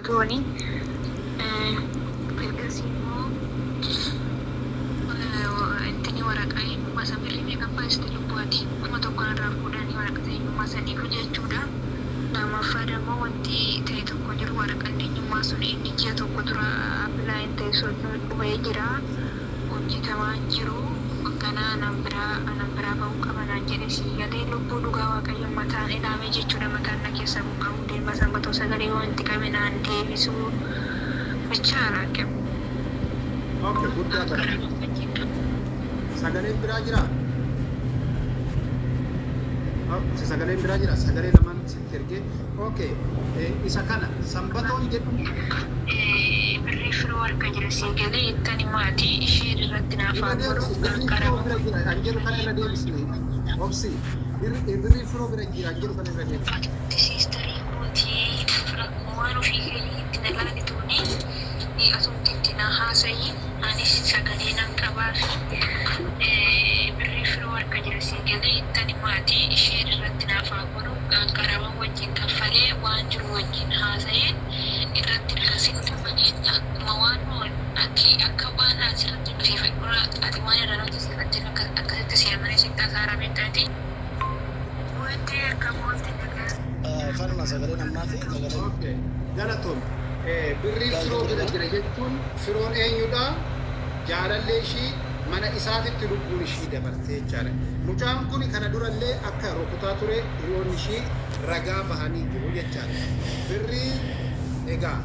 Tooni ergasii immoo intini waraqaa eenyummaa san birrii meeqa baasti lubbuu ati 1000 narraa fuudhanii waraqata eenyummaa saniifu jechuudha. Lammaffaa dammoo wanti ta'e tokko hin jiru waraqanni eenyummaa sun inni ji'a tokko dura appilaayin ta'e sun dhumee jira hojjetamaa hin jiru ganaa anan biraa anan biraa ba'uu qaba naan jedhe sii galee lubbuu dhugaa waaqayyo mataan ilaamee jechuudha mataan na keessa buqqa'uu deema sanbatoo sagalee wanti qabe naan deebisuu bichaa raaqe. Okay, guddaa galatoom. Sagaleen biraa jiraa? Oh, sagaleen biraa jira. Sagalee lamaan sitti ergee. Okay, isa kana sanbatoon jedhamu. Birrii firoo harka jira sii galee ittani maatii ishee irratti naaf Irra haa godhu deebisi. Birrii qarqara firoo bira jira. An jedhu kana irra deebisi. Obsi. Birrii firoo bira jira. An jedhu kana irra deebisi. Ati siistarii kootii fira koo waan ofii keetii itti na laalituuni asumti itti na haasa'i anis sagalee nan qabaafi birrii firoo harka jira sii galee ittani maatii ishee irratti naaf haa godhu qarama wajjin kaffalee waan jiru wajjin haasa'ee irratti irra malee akkuma waan ati akka waan asirratti hojjisiifadhu ati waan irra hojjisiifatte akkasitti si amanee sitti haasa'aa beektaati. Wanti erga mootii nagaa. Kanuma sagaleen ammaa fi sagaleen Okay. Galatoom. Birriin firoo bira gaazexaa jira jechuun firoon eenyudha? Jaalallee ishii mana isaatitti lubbuun ishii dabarte jechaadha. Mucaan kun kana durallee akka rukutaa ture hiriyoonni ishii ragaa bahanii jiru jechaadha. Birrii egaa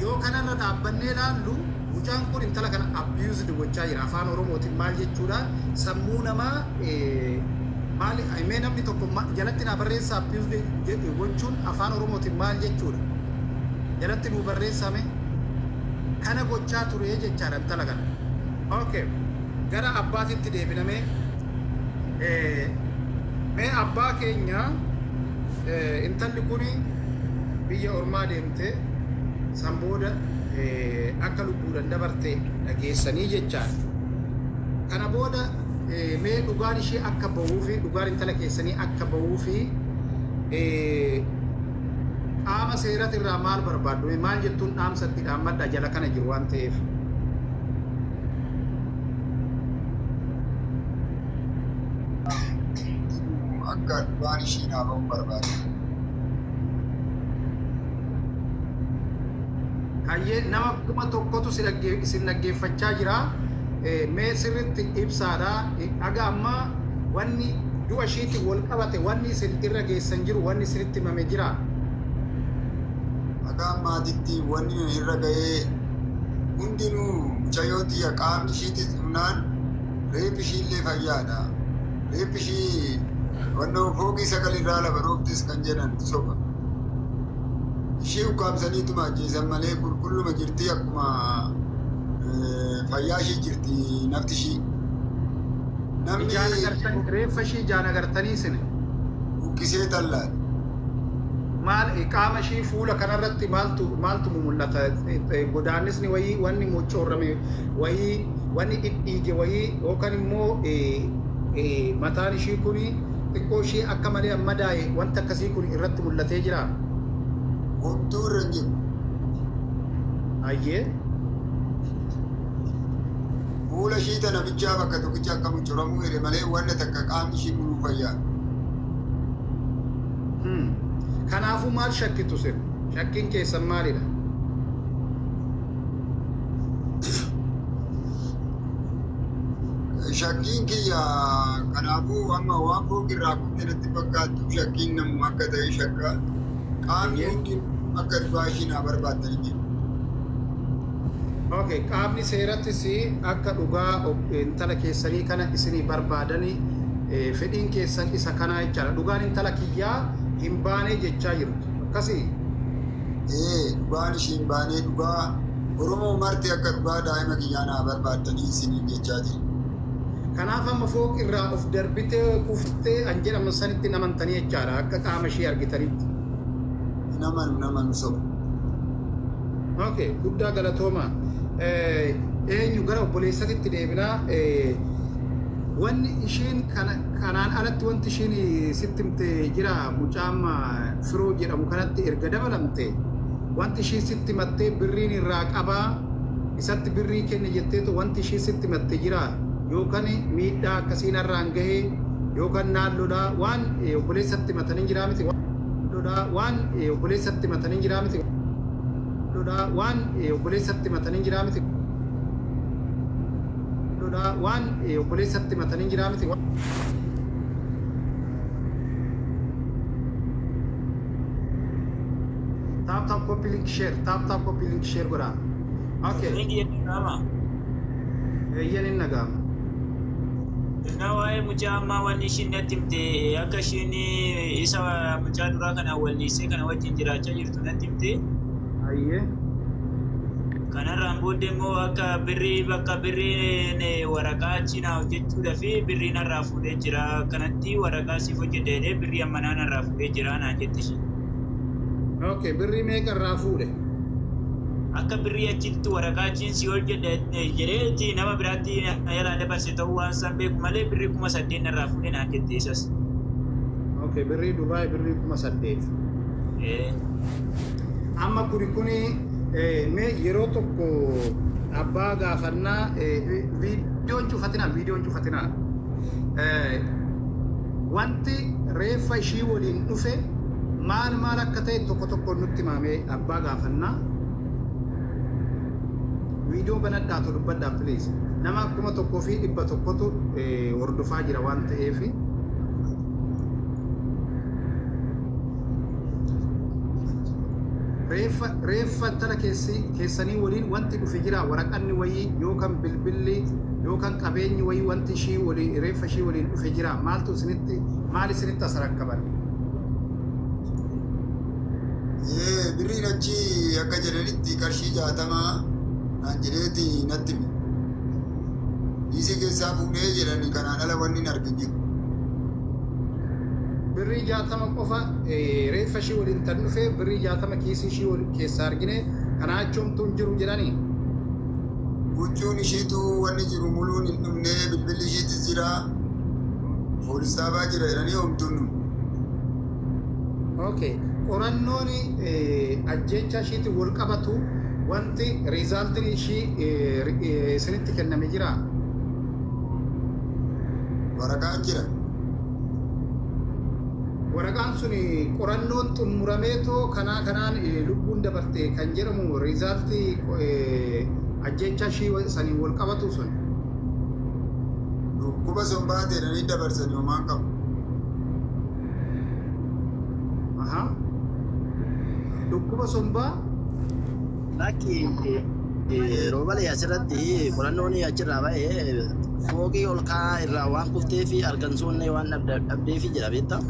yoo kanarra dhaabbannee ilaallu mucaan kun intala kana abused gochaa jira. Afaan Oromootiin maal jechuudha? Sammuu namaa maal mee namni tokko jalatti naa barreessa abused gochuun afaan Oromootiin maal jechuudha? Jalatti nuu barreessame kana gochaa ture jechaadha intala kana. Okay. Gara abbaatitti deebinamee mee abbaa keenya intalli kun biyya ormaa deemte san booda akka lubbuudhaan dabarte dhageessanii jechaadha. Kana booda mee dhugaan ishee akka bahuu fi dhugaan intala keessanii akka bahuu fi qaama seeratirraa maal barbaaddu? Mee maal jettuun dhaamsatti dhaammadha jala kana jiru waan ta'eef. Akka dhugaan ishii naa bahu barbaada. Hayyee nama 1000tu isin dhaggeeffachaa jira. Mee sirritti ibsaadha. Aga ammaa wanni du'a ishiitiin wal qabate wanni isin irra geessan jiru wanni isinitti himame jira. Akka ammaatitti wanni nu irra ga'ee hundinuu mucayyoo tiyya qaamni ishiitis dhumnaan reeffi ishiillee fayyaadha. Reeffi ishii wannoo fooqii 9 irraa lafa dhooftis kan jedhan soba. Ishii ukkaamsaniituma ajjeesan malee qulqulluma jirti akkuma fayyaa ishii jirti nafti ishii. Namni Ijaan agartanii reeffa ishii ijaan agartanii isin. Buqqisee tallaale. Maal qaama ishii fuula kanarratti maaltu maaltu mul'ata? Godaannisni wayii wanni mocoorrame wayii wanni dhidhiige wayii yookaan immoo mataan ishii kuni xiqqoo ishii akka malee madaa'e wanta akkasii kun irratti mul'atee jira. Homtuu irra hin jiru. Hayyee. Fuula ishii tana bichaa bakka tokkicha akka mucuramuu jedhe malee wanna takka qaamni ishii muluu fayyaa. Kanaafuu maal shakkitu sin? Shakkiin keessan maalidha? Shakkiin kiyya kanaafuu amma waan fooqi irraa kufte natti fakkaattu shakkiin namuma akka ta'e shakka. Qaamni hundi akka dhugaa ishii naa barbaaddani jedhu. Okay, qaamni seerattis akka dhugaa intala keessanii kana isinii barbaadanii fedhiin keessan isa kanaa jechaadha. Dhugaan intala kiyyaa hin baane jechaa jirtu. Akkasii? Ee, dhugaan ishii hin baanee dhugaa Oromoo marti akka dhugaa daa'ima kiyyaa naa barbaaddanii isiniin jechaa jira. Kanaaf amma fooq irraa of darbitee kuftee an jedhamu sanitti hin amantanii jechaadha akka qaama ishii argitanitti. Hin amanu hin amanu soba. Okay, guddaa galatooma. Eenyu gara obboleessatitti deebinaa. Wanni ishiin kanaan alatti wanti ishiin sitti himte jira mucaa amma firoo jedhamu kanatti erga dabalamte Wanti ishii sitti mattee birriin irraa qabaa isatti birrii kenne jetteetu wanti ishii sitti matte jira yookaan miidhaa akkasiin irraan gahee yookaan naallodhaa waan obboleessatti matanii jiraa miti lolaa waan obboleessatti matanii jiraa miti lolaa waan obboleessatti matanii jiraa miti lolaa waan obboleessatti matanii jiraa miti. Tap tap copy link share, tap tap copy link share godhaa. Okay. Eeyyan hin dhaga'ama. Na waa'ee mucaa ammaa wanni ishiin natti himte, akka ishiin isa mucaa duraa kana walliisee kana wajjin jiraachaa jirtu natti himte. Ayyee. Kanarraan booddee immoo akka birrii bakka birriin waraqaa achi naa hojjechuudhaa fi birrii narraa fuudhee jira. Kanatti waraqaa siif hojjedha jedhee birrii ammanaa narraa fuudhee jira naan jette ishiin. Okay, birrii meeqa irraa fuudhe? Akka birrii achitti waraqaa achiin si hojjedha jedheeti nama biraatti yalaa dabarse ta'uu waan isaan beeku malee birrii 8,000 narraa fuudhee naan jette isas. Okay, birrii Dubaay birrii 8,000. Amma kuni mee yeroo tokko abbaa gaafannaa, viidiyoon cufatinaa, viidiyoon cufatinaa. Wanti reeffa ishii waliin dhufe maal maal akka ta'e tokko tokko nutti himamee abbaa gaafannaa. Viidiyoo banadhaatu dubbadhaa, please. Nama 1,100tu hordofaa jira waan ta'eef. Reeffa intala keessanii waliin wanti dhufe jira, waraqanni wayii yookaan bilbilli yookaan qabeenyi wayii, wanti ishii waliin reeffa ishii waliin dhufe jira, maaltu isinitti, maal isinitti as rakkaban? Birriin achi akka jedhanitti qarshii 60 naan jedheeti natti hime. Dhiisii keessaa fuudhee jedhani, kanaan ala wanni hin argin jiru. Birrii 60 qofa reeffa ishii waliin tan dhufe, birrii 60 kiisii ishii keessaa argine, kanaa achoomtuun jiru jedhanii. Huccuun ishiitu wanni jiru muluun hin dhumne, bilbilli ishiitis jira. Poolis xaabaa jira jedhanii homtuun dhumne. Okay. Qorannoon ajjeechaa ishiitiin wal qabatu wanti resultiin ishii isinitti kenname jira? Waraqaan jira. Waraqaan sun qorannoon xumurameetoo kanaa kanaan lubbuun dabarte kan jedhamu, resultii ajjeechaa ishii saniin wal qabatu sun. Dhukkuba sombaa jedhanii dabarsanii homaan qabu. Aha. Dhukkuba sombaa. Lakki, yeroo malee asirratti qorannoon achirraa ba'ee fooqii ol ka'aa irraa waan kuftee fi argansoonni waan dhabdeefi jira, beektaa?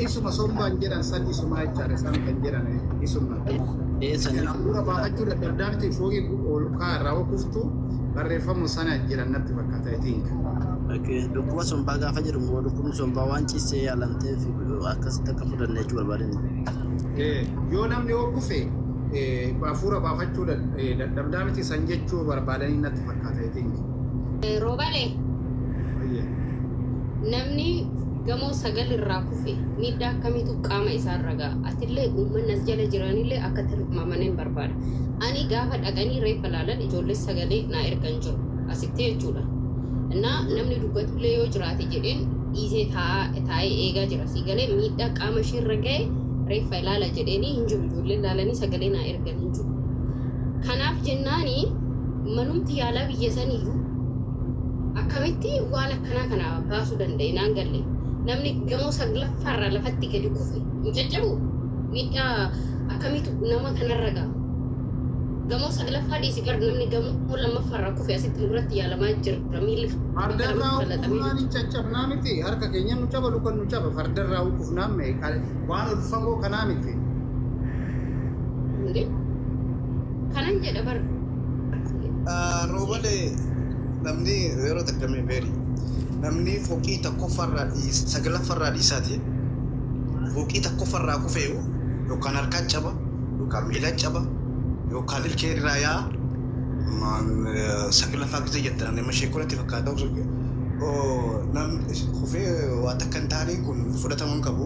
Isuma sombaan jedhan san, isuma jechaadha isaan kan jedhan isuma. Saniif. Hafuura baafachuu dadhabdaa miti, fooqii ol ka'aa irraa kuftu barreeffamu sana jedhan natti fakkaata, I think. Dhukkuba sombaa gaafa jedhu immoo dhukkubni sombaa waan ciisee yaalamteef akkasitti akka fudhanne jechuu barbaadan. Yoo namni yoo kufe hafuura baafachuu dadhabdaa miti san jechuu barbaadanii natti fakkaata, I think. Roobalee, namni gamoo sagal irraa kufe miidhaa akkamiitu qaama isaarra ga'a? Atillee uummanni as jala jiranillee akka tilmaamaniin barbaada. Ani gaafa dhaqanii reeffa laalan ijoollee sagalee naa ergan jiru asitti jechuudha. Innaa namni dubbatullee yoo jiraate jedheen dhiisee taa'ee eegaa jira. Si galee miidhaa qaama isheerra ga'e reeffa ilaala jedheenii hin jiru, ijoolleen laalanii sagalee naa ergan hin jiru. Kanaaf jennaani manumti yaalaa biyya saniyyuu akkamitti waan akkanaa kana baasuu danda'e naan galle. Namni gamoo saglaffaarraa lafatti gadi kufe hin caccabu, miidhaa akkamiitu nama kanarra ga'a? Gamoo saglaffaa dhiisi, gar namni gamoo lammaffaarraa kufe asitti duratti yaalamaa jira, miilli Fardarraa kufnaan hin caccabnaa miti, harka keenya nu caba, luka nu caba, fardarraa kufnaan mee waan ol fagoo kanaa miti. Kanan jedha bar. Roobalee, namni yeroo takka beeri namni fooqii tokkoffaarraa sagalaffaarraa dhiisaati fooqii tokkoffaarraa kufee yookaan harkaan caba yookaan miilaan caba yookaan ilkee irraa yaa sagalaffaa gisee jettan nama sheekolatti fakkaata, namni kufee waa takka hin taane kun fudhatamuu hin qabu.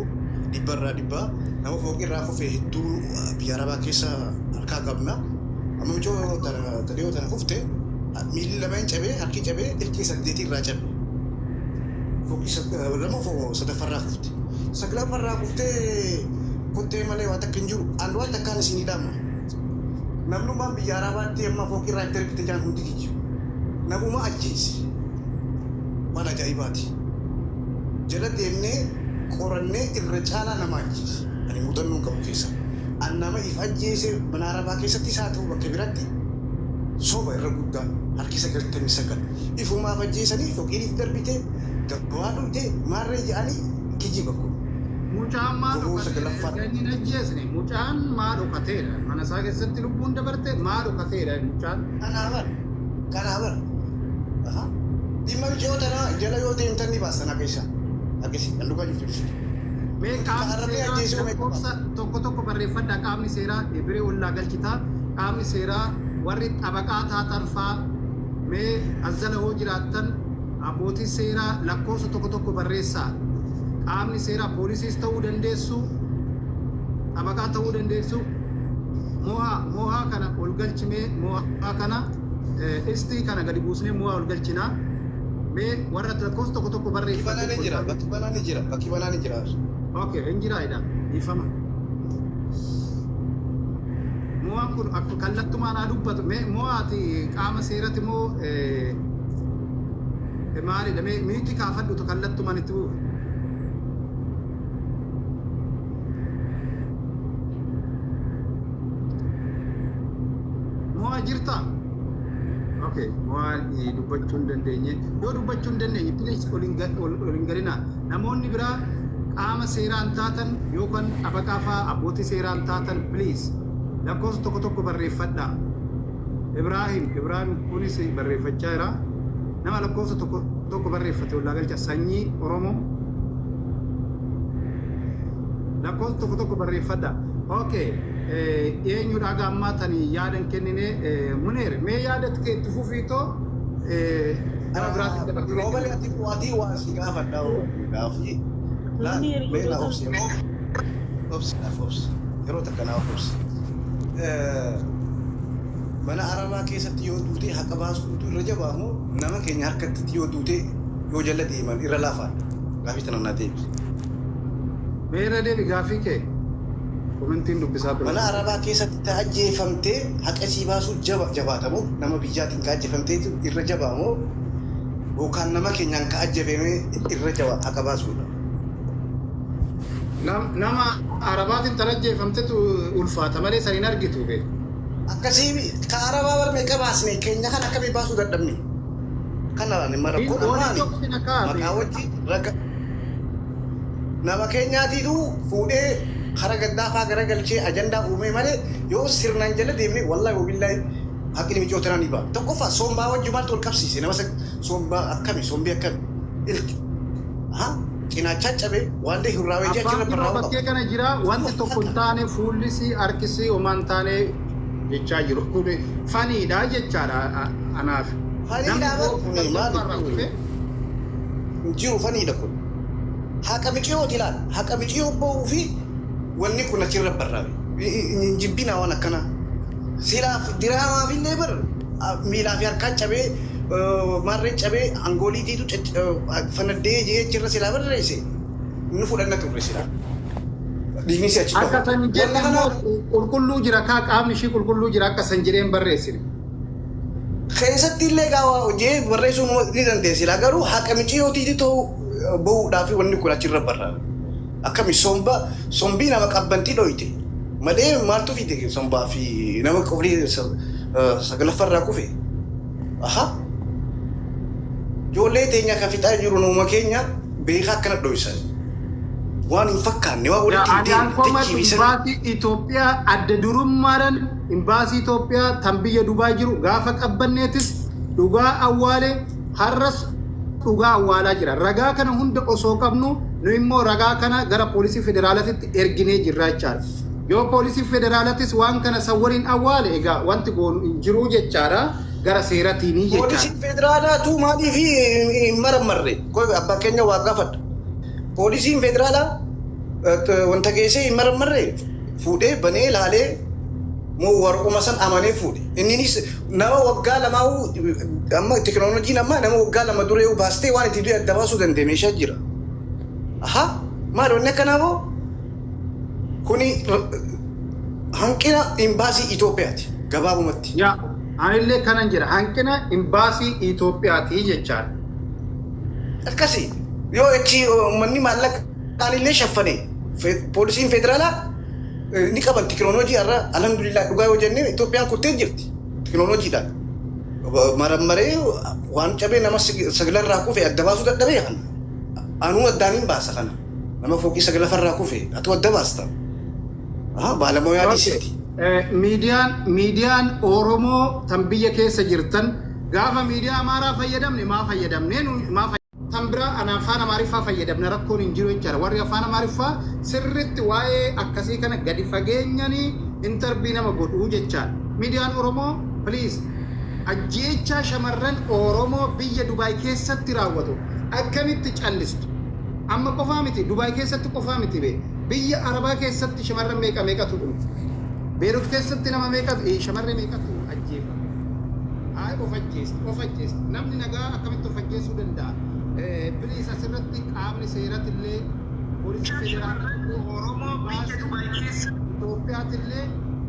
Dhibbarraa dhibbaa nama fooqirraa kufee hedduu biyya arabaa keessa harkaa qabna. Amma mucoo tadhiyoo tana kufte miilli lameen cabee, harki cabee, ilkii saddeetii irraa cabe. Fooqii lama sadaffarraa kufte. Saglaffarraa kuftee kottee malee waan takka hin jiru. An waan takkaan isinii dhaama. Namnummaan biyya arabaatti amma fooqirraa itti ergite jaan hundi kiyyu. Namuma ajjeese. Waan ajaa'ibaati. Jala deemnee qorannee irra caalaa nama ajjeese. Ani muuxannoo hin qabu keessa. An nama if ajjeese mana arabaa keessatti isaa ta'u bakka biratti soba irra guddaan harki 99. Ifumaaf ajjeesanii fooqiin darbite gabaa dhugde maarree jedhanii kijiba kun. Mucaan maa Goboo dhokatee sagalaffaa. Erga inni hin ajjeesne mucaan maa dhokateedha? Mana isaa keessatti lubbuun dabarte maa dhokateedha mucaan? Kanaa bar. Kanaa bar. Aha. Dhimma miiciyoo tanaa jala yoo deemtan ni baastan akka isaa. Akkasii kan dhugaa jirtu ibsitu. Mee qaamni Arrabni seeraa ajjeesuu meeqa lakkoofsa tokko tokko barreeffadha. Qaamni seeraa biree ollaa galchitaa. Qaamni seeraa warri xabaqaa taatan faa mee as jala hoo jiraattan abbootii seeraa lakkoofsa tokko tokko barreessaa. Qaamni seeraa poolisiis ta'uu dandeessu, xabaqaa ta'uu dandeessu. Mohaa mohaa kana ol galchimee mohaa kana istii kana gadi buusnee mohaa ol galchinaa. Mee warra lakkoofsa tokko tokko Bakki barreeffate banaan ni ol jira. Bakki banaan ni jira. Bakki banaan ni jira. Okay, hin jira jedha. Dhiifama. Mo'aan kun akka kallattumaan haa dubbatu. Mee mo'aati qaama seeratti moo maalidha? Mee miitti kaafadhutu kallattumaan itti bu'u. Mo'aa jirtaa? Okay, mo'aa dubbachuu hin dandeenye. Yoo dubbachuu hin dandeenye, please ol hin galinaa. Namoonni biraa qaama seeraan taatan yookaan xabaqaa fa'aa abbootii seeraan taatan, please lakkoofsa tokko tokko barreeffadhaa. Ibrahim kunis barreeffachaa jira. Nama lakkoofsa tokko tokko barreeffate ollaa galcha. Sanyii Oromoo. Lakkoofsa tokko tokko barreeffadha. Okay. Eenyudha haga ammaa tani yaada hin kennine? Muneer, mee yaada kee itti fufiitoo nama biraatti dabartee Roobalee, ati waatii waa si gaafadha gaafii. Munir Mee na yeroo obsi. Obsi, naaf obsi. Yeroo takka naaf obsi. Mana arabaa keessatti yoo duute haqa baasuutu irra jabaamu, nama keenya harkatti yoo duute yoo jala deeman irra laafaa? Gaafii tana naa deebisi. Mee irra deebi gaafii kee. Komentiin dubbisaa ture. Mana arabaa keessatti ta ajjeefamtee haqa sii baasuu jaba jabaatamu nama biyyaatiin ka ajjeefamtee irra jabaamu yookaan nama keenyaan ka ajjeefame irra jaba haqa baasuudha? Nama arabaatiin tan ajjeefamtetu ulfaata malee san hin argitu be. Akkasii ka arabaa bar meeqa baasne, keenya kan akkamii baasuu dadhabne? Kana dhimma rakkoon Waliin ammaani dhoksina kaa maqaa be. wajji raga nama keenyaatiitu fuudhee kara gaddaafaa gara galchee ajandaa uumee malee yoo sirnaan jala deemne, wallahi wabillahi, haqni miicoo tanaa ni ba'a. Tokkoffaa, sombaa wajji maaltu wal qabsiise? Nama sombaa akkami, sombii akkami? Ilki haa cinaachaa cabee waan ta'e hurraawee jee Abbaan achirra kunoo barraa'uu qaba. bakkee kana jira, wanti tokko hin taane, fuullisi harkisi homaa hin taane jechaa jiru. Kun faniidha jechaadha anaaf. Namni Faniidha bar fooqii kun maali salgaffaarraa kun? kufe Hin jiru, faniidha kun. Haqa miciyooti ilaal. Haqa miciyoo ba'uu fi wanni kun achirra barraa'e. Hin jibbinaa waan akkanaa. Silaaf diraamaaf illee bar miilaa fi harkaan cabee, maarree cabee, angooliitiitu fanaddee jee achirra silaa barreesse nu fudhanna turre silaa. Dhiigni si achi Akka dhahu. san jette Wanna immoo kana qulqulluu jira kaa, qaamni ishii qulqulluu jira akka san jedheen barreessine. Keessatti illee gaafa jee barreessuu ni dandeessi. Garuu haqa miciyootiiti ta'u bahuudhaaf wanni kun achirra barraa'e. Akkami somba, sombii nama qabbantii dhoyite malee maaltu fide sombaa fi nama qofii sagalaffarraa kufe? Aha. Ijoollee teenya kan fixaa jiru nama keenya beekaa akkana dhoysan. Waan hin fakkaanne, waan walitti hin Ani deemne alkoomatti dachii fi samii. imbaasii Itoophiyaa adda durummaadhaan imbaasii Itoophiyaa tan biyya Dubaay jiru gaafa qabbanneetis dhugaa awwaale, har'as dhugaa awwaalaa jira. Ragaa kana hunda osoo qabnu nu immoo ragaa kana gara poolisii federaalaatitti erginee jirra jechaadha. Yoo poolisii federaalatis waan kana san waliin awwaale, egaa wanti goonu hin jiru jechaadha. Gara seeratiinii jechaadha. Poolisiin federaalaatu maaliif hin marammarre? Abbaa keenya waa gaafadha. Poolisiin federaalaa Wanta geessee hin marammarree fuudhee banee laalee moo warquma san amanee fuudhe. Inninis nama waggaa lamaa, amma teknooloojiin amma nama waggaa 2 duree baastee waan itti du'e adda baasuu danda'e meeshaa jira. Aha, maal wanni akkanaa boo? Kuni hanqina imbaasii Itoophiyaati gabaabumatti. Yaa, anillee kanan jira, hanqina imbaasii Itoophiyaati jechaadha. Akkasi yoo achi uummanni maallaqaan illee shaffane, poolisiin federaalaa ni qaban. Teknooloojii har'a, alhamdulillah, dhugaa yoo jennee Itoophiyaan kuttee jirti teknooloojiidhaan. Marammaree waan cabee nama sagalarraa kufe adda baasuu dadhabee kana. Anuu addaan hin baasa kana. Nama fooqii sagalafarraa kufe atu adda baasta. Baalamoyaa dhiisiiti. Miidiyaan Oromoo tan biyya keessa jirtan, gaafa miidiyaa Amaaraa fayyadamne maa fayyadamne, maa tan biraa ana afaan Amaariffaa fayyadamne, rakkoon hin jiru jechaadha. Warri afaan Amaariffaa sirritti waa'ee akkasii kana gadi fageenyanii interview nama godhuu jechaadha. Miidiyaan Oromoo, please, ajjeechaa shamarran Oromoo biyya Dubaay keessatti raawwatu akkamitti callistu? Amma qofaa miti, Dubaay keessatti qofaa miti bee. Biyya Arabaa keessatti shamarran meeqa meeqatu dhumu? Beerut keessatti nama meeqatu, shamarree meeqatu ajjeefama? Haa, of ajjeesti, of ajjeesti. Namni nagaa akkamitti of ajjeesuu danda'a? Please, asirratti qaamni seeratillee, poolisii federaalaa Oromoo biyya Dubaay keessa Itoophiyaatillee,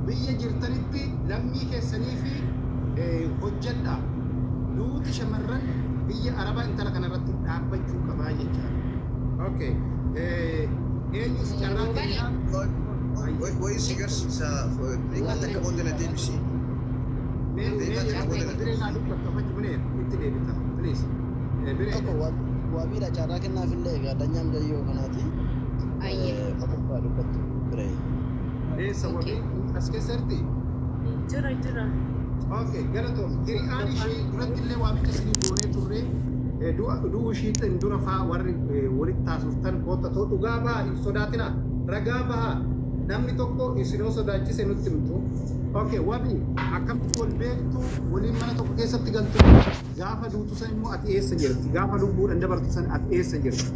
biyya jirtanitti lammii keessanii fi hojjedha. Duuti shamarran biyya Arabaa intala kanarratti dhaabbachuu qabaa jechaadha. Okay. Eenyus carraa kennaa? Wayi si garsiisa, daqiiqaa takka booda na deebisi. Mee biree naa dubbatu afachi biree itti deebita, please. Biree. Tokko wabiidha, carraa kennaafillee egaa danyaan jayyoo kanaati. Ayyee. Qoqqobbaa dubbattu biree. Eessa wabii, as keessa jirti? Jira, jira. Okay, galatoom. Hiriyaan ishii duratti illee waamicha isinii goonee turre, du'uu ishiitiin dura faa warri walitti taasiftan kootta dhugaa bahaa, hin sodaatina, ragaa bahaa, namni tokko isinoo sodaachise nutti himtu. Okay, wabii, akkamitti wal beektu? Waliin mana tokko keessatti galtu? Gaafa duutu san immoo ati eessa jirti? Gaafa lubbuudhaan dabartu san ati eessa jirti?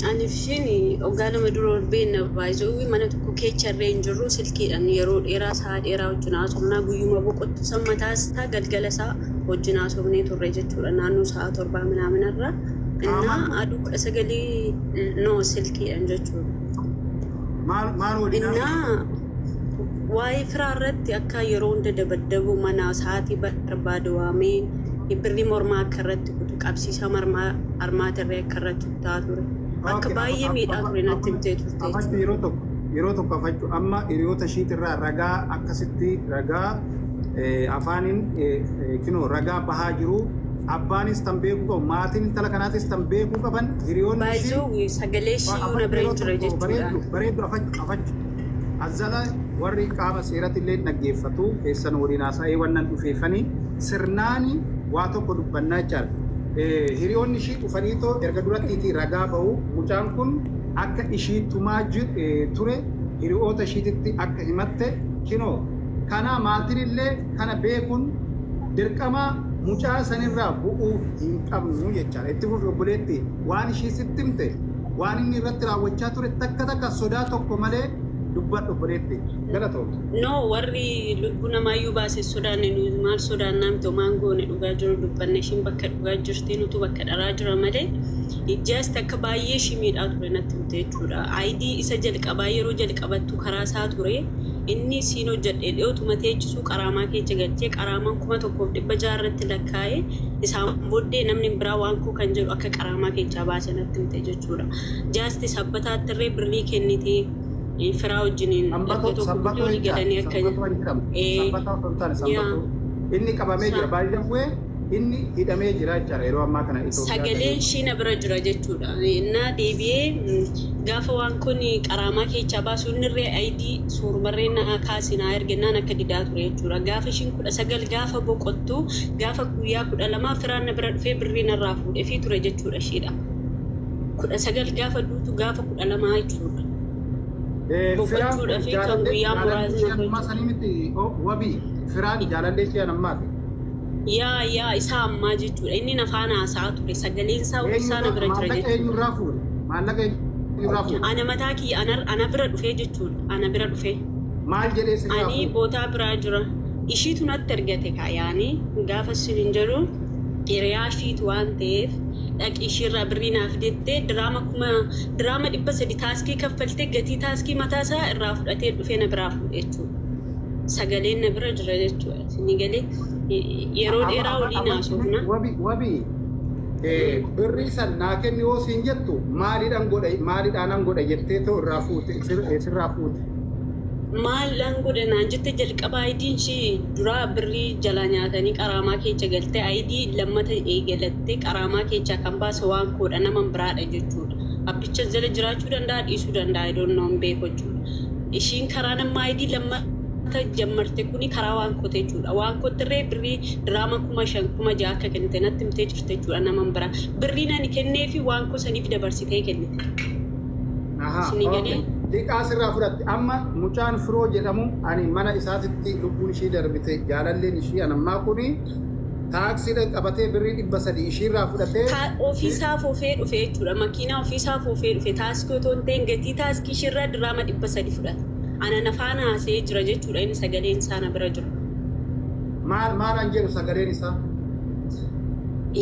Ani fi isheen waggaa 2 dura ol beekna. Baay'ee mana tokko keecharree hin jirru, silkiidhaan yeroo dheeraa, sa'a dheeraa wajjin haasofnaa. Guyyuma boqottu san mataa isaa galgala isaa wajjin haasofnee turre jechuudha, naannoo sa'a 7 minaaminarra. Innaa aduu 19, no, silkiidhaan jechuudha. Maal maal waliin? Innaa waa'ee firaa irratti akka yeroo hunda dabaddabu, mana sa'aatii barbaadu waamee birrii mormaa akka irratti kutu, qabsiisa armaatirree akka irratti kutaa ture. Akka baay'ee miidhaa ture natti himtee turte. Afachuu, yeroo tokko afachuu, amma hiriyoota ishiitirraa ragaa akkasitti ragaa afaaniin kinoo ragaa bahaa jiru. Abbaanis tan beekuu qabu, maatiin intala kanaatis tan beekuu qaban, hiriyoonni ishii. Baay'ee sagalee ishii na bira hin ture jechuudha. Bareeddu, bareeddu, afachuu, afachuu. Azzala warri qaama seeratti illee dhaggeeffatu keessan waliin haasa'ee wannan dhufeeffanii sirnaani waa tokko dubbannaa jechaadha. Hiriyoonni ishii dhufaniitoo erga durattiitii ragaa ba'u, mucaan kun akka ishii tumaa ture hiriyoota ishiititti akka himatte kinoo kana maatiin illee kana beekuun dirqama, mucaa sanirraa bu'uu hin qabnu jechaadha. Itti fufi obboleetti, waan ishii sitti himte, waan inni irratti raawwachaa ture, takka takka sodaa tokko malee dubbadhu obboleetti. Galatoom. No, warri lubbuu namaayyuu baase sodaanne, nu maal sodaannaa miti, homaan goone, dhugaa jiru dubbanne. Ishiin bakka dhugaa jirti, nutu bakka dharaa jira malee. Just akka baay'ee ishii miidhaa ture natti himte jechuudha. ID isa jalqabaa yeroo jalqabattu karaa isaa ture. Inni siin hojjedhe dhiyootuma teechisuu qaraamaa keessa galchee, qaraamaan 1600 irratti lakkaa'ee, isaan booddee namni biraa waan koo kan jedhu akka qaraamaa keessaa baase natti himte jechuudha. Just sabbataattirree birrii kennitee firaa wajjiniin erga Sambatoo tokko sambatoo walii jechaadha. galanii akka Sambatoo hin jedhamu. Sambataa osoo hin taane sambatoo. Inni qabamee jira. Baay'ee inni hidhamee jira jechaadha yeroo ammaa kana Itoophiyaa Sagaleen ishii na bira jira jechuudha. Innaa deebi'ee gaafa waan kun qaraamaa keessaa baasu, inni irree ID suurmarree na kaasi naa ergennaan akka didaa ture jechuudha. Gaafa ishiin 19 gaafa boqottu, gaafa guyyaa 12 firaan na bira dhufee birrii narraa fuudhee fi ture jechuudha ishiidha. 19 gaafa duutu, gaafa 12 jechuudha. Firaan Boqochuudhaa fi kan jaalallee guyyaa jaalallee muraasni ishee ammaa sanii miti, wabii, firaan jaalallee ishee ammaati. Yaa, isaa ammaa jechuudha. Inni nafaan haasa'aa ture. Sagaleen isaa isaa na Eenyurraa bira jira maallaqa jechuudha. eenyurraa fuudhe? Maallaqa Irraa fuudhe. Ana mataa kiyya ana bira dhufee jechuudha. Ana bira dhufee. Maal jedhee sirraa Ani fuudhe? bootaa biraa jira. Ishiitu natti ergate yaani gaafa isin jedhu hiriyaa ishiitu waan ta'eef dhaqi ishiirraa birrii naaf jettee diraama 300 taaskii kaffaltee gatii taaskii mataa isaa irraa fudhatee dhufee na biraa fuudhe jechuudha. Sagaleen na bira jira jechuudha. Isin galee yeroo dheeraa waliin haasofna. Wabi wabi birrii san naa kenni yoo siin jettu maaliidhaan godha, maaliidhaanan godha jettee too irraa fuute, sirraa fuute? Maal godhe naan jette, jalqaba IDn ishii duraa birrii jalaa nyaatanii qaraamaa keessa galtee ID lammata eegalattee qaraamaa keessaa kan baase waan koodha, nama biraadha jechuudha. Abbicha jala jiraachuu danda'a, dhiisuu danda'a, idoon hin beeku jechuudha. Ishiin karaa nama ID lammata jammarte kuni karaa waan koote jechuudha. Waan kootirree birrii diraama 5,000 6,000 akka kennite natti himtee jirte jechuudha nama biraa. Birrii nani kenneefi waan koo saniif dabarsitee kennite. Isinii galee? Liqaa sirraa fudhatte. Amma mucaan Firoo jedhamu ani mana isaatitti lubbuun ishii darbite, jaalalleen ishii anammaa kuni taaksiidhaan qabatee birrii 300 ishiirraa fudhatee. Ofiisaa foofee dhufe jechuudha. Makiinaa ofiisaa foofee dhufe, taaskii otoo hin ta'in gatii taaskii ishiirraa diraama 300 fudhata. Ana nafaan haasa'ee jira jechuudha, inni sagaleen isaa na bira jira. Maal maalaan jedhu sagaleen isaa?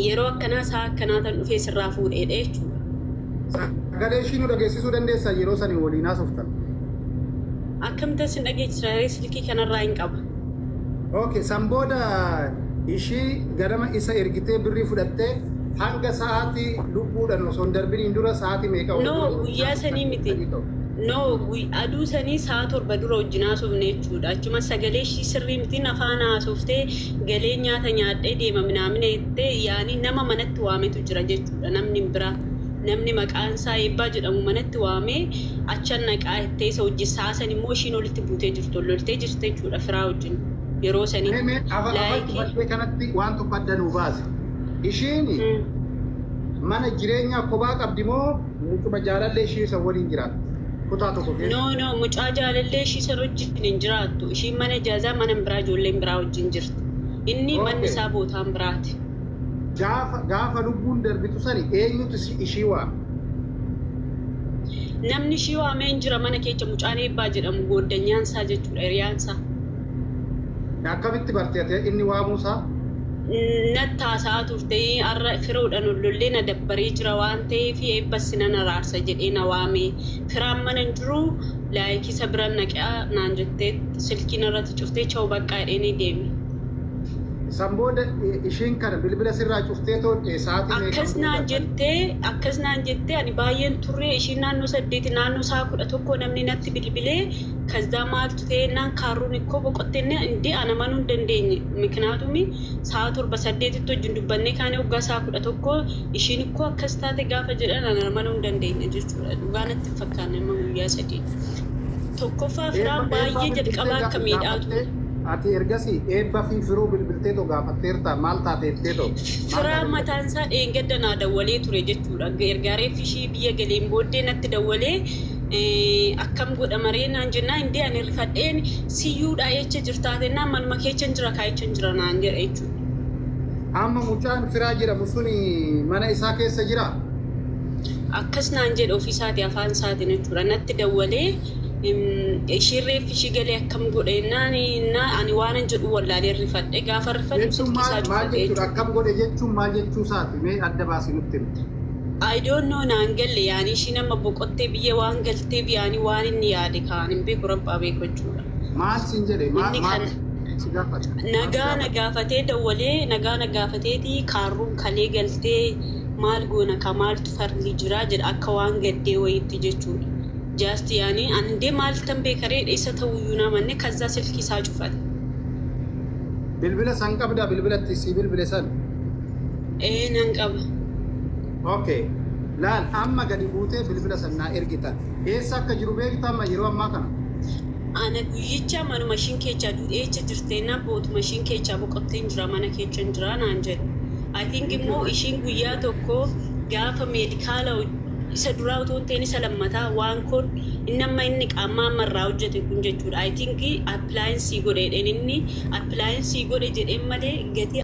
Yeroo akkanaa isaa akkanaa tan dhufee sirraa fuudheedha jechuudha. Sagalee ishii nu dhageessisuu dandeessaa yeroo sanii waliin haasoftan? Akkamitti isin dhageessisa, silkii kanarraa hin qaba. Okay, san booda ishii ganama isa ergitee birrii fudhattee hanga sa'aatii lubbuudhaan osoo hin darbiniin dura sa'aatii meeqa? No, guyyaa sanii miti. No, aduu sanii sa'a 7 dura wajjin haasofne jechuudha. Achuma sagalee ishii sirrii miti, afaan haasoftee galee nyaata nyaadhee deema minaamina jettee yaani nama manatti waametu jira jechuudha. Namni biraa. Namni maqaan isaa Eebbaa jedhamu manatti waamee achan naqaa jettee isa wajjin sa'a san immoo ishiin olitti buutee jirtu, loltee jirti jechuudha firaa wajjin yeroo sanii. Mee afaan Laayikii. cufattee kanatti waan tokko adda nuu baase. Ishiin mana jireenyaa kophaa qabdi moo mucuma jaalallee ishii isa waliin jiraatti? Kutaa tokko keessa. No, mucaa jaalallee ishii san wajjin hin jiraattu. Ishiin mana ijaazaa mana biraa ijoolleen biraa wajjin jirti. Inni manni isaa bootaan biraati. Gaafa lubbuun darbitu sani eenyutu ishii waame? Namni ishii waamee hin jira mana keessa, mucaan Eebbaa jedhamu gooddanyaan isaa jechuudha, hiriyaan isaa. Akkamitti barte ati inni waamuusaa? Natti haasa'aa turte, har'a firoodhaan ollollee na dabbaree jira waan ta'eef eebbas nan araarsa jedhee na waame. Firaan mana hin jiru, laayikii isa biran naqaa naan jettee silkiin irratti cuftee cha'u baqqaa jedhee ni deeme. San booda ishiin kana bilbila sirraa cuftee too sa'aatii meeqa? Akkas naan jettee ani baay'een turre, ishiin naannoo 8, naannoo sa'a 11 namni natti bilbilee kazdaa maaltu ta'e naan kaarruun ikkoo boqottenne indee ana manuu hin dandeenye. Mikinaatumi sa'a 7 8tti wajjin dubbannee kaane, waggaa sa'a 11 ishiin ikkoo akkas taate gaafa jedhan ana manuu hin dandeenye jechuudha. Dhugaa natti hin fakkaanne amma guyyaa 3. Tokkoffaa firaan baay'ee jalqabaa akka miidhaa ture. Ati ergasii Eebba fi Firoo bilbiltee too gaafatteerta, maal taateettee too? Firaan mataan isaa dheengadda naa dawwalee ture jechuudha. Ergaa reeffi ishii biyya galeen booddee natti dawwalee akkam godha maree naan jennaan indee ani rifadheen siyyuudha jecha jirtaa jennaan manuma keessa jira kaa'icha jira naan jedha jechuudha. Amma mucaan Firaa jedhamu suni mana isaa keessa jira? Akkas naan jedhe ofiisaati afaan isaatiin jechuudha. Natti dawwalee ishiin reeffi ishii galee akkam godhe jennaan ani waanan jedhu wallaalee rifadhe, gaafa rifadhu Jechuun silkii isaa maal maal cufate jechuudha? jechuudha. Akkam godhe jechuun maal jechuu isaati? Mee adda baasii nutti himi. I don't know, naan galle, yaani ishiin amma boqottee biyya waan galteef yaani waan inni yaade kaan hin beeku, rabbaa beeku jechuudha. Maal siin jedhe? Maal Inni maal kan si gaafate? Maal si nagaa na gaafate? gaafatee dawwalee nagaa na gaafateeti kaarruun kalee galtee maal goona ka maaltu farli jira jedha akka waan gaddee wayiitti jechuudha. Just yaani andee maal tan beekaree isa ta'uyyuu namanne kazzaa silkii isaa cufate. Bilbila san qabdaa, bilbilatti si bilbile san? Ee, nan qaba. Okay. Laal, amma gadi buutee bilbila san naa ergitan. Eessa akka jiru beektaa amma yeroo ammaa kana? Ana guyyicha manuma ishiin keechaa duudheecha jirteenna bootuma ishiin keechaa boqotteen jira, mana keechan jira naan jedhe. I think immoo ishiin guyyaa tokko gaafa medical isa duraa otoo hin ta'in isa lammataa waan kun inni amma inni qaamaa ammarraa hojjete kun jechuudha. I think appliance godheedheen inni appliance godhe jedheen malee gatii